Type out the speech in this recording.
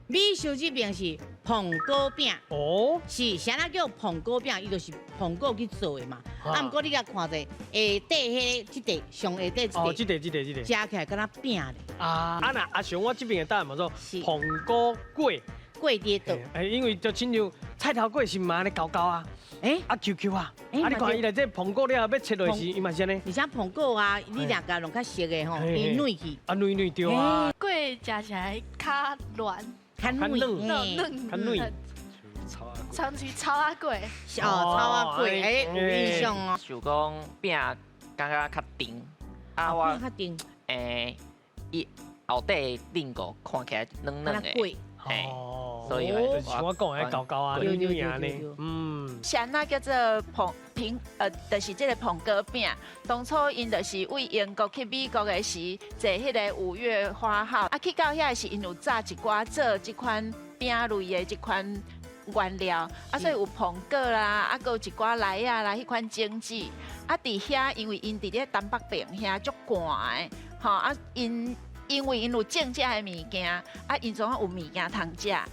美食這邊是膨果餅。是啥物叫膨果餅？伊就是膨果去做的嘛。啊，毋過你共看者，下底彼個這塊上下底這塊，這塊這塊這塊，食起來敢若餅咧。啊若阿像我這邊的答案嘛做膨果粿。粿佇倒。欸，因為就親像菜頭粿是毋按呢厚厚啊，啊 Q Q 啊，啊你看伊來這膨果了後欲切落時，伊嘛是按呢。而且膨果啊，你若共弄較熟的吼，伊軟去。啊軟軟對啊。粿食起來較軟。較軟，嫩，較軟。像是草仔粿。哦，草仔粿，欸，有印象哦。想講餅感覺較甜，啊我較甜。欸，伊後底頂個看起來軟軟的。哦，所以就是像我講的厚厚啊，軟軟按呢。啥那叫做膨蘋，就是這個膨果餅。當初𪜶就是對英國去美國的時，坐彼个五月花號，啊去到遐時，𪜶有炸一寡做這款餅類的這款原料，啊所以有膨果啦，啊閣有一寡梨仔啦，彼款種子。啊佇遐，因為𪜶佇咧東北邊遐足寒的，吼啊𪜶。因為𪜶有種這个物件，啊，𪜶總有物件通食。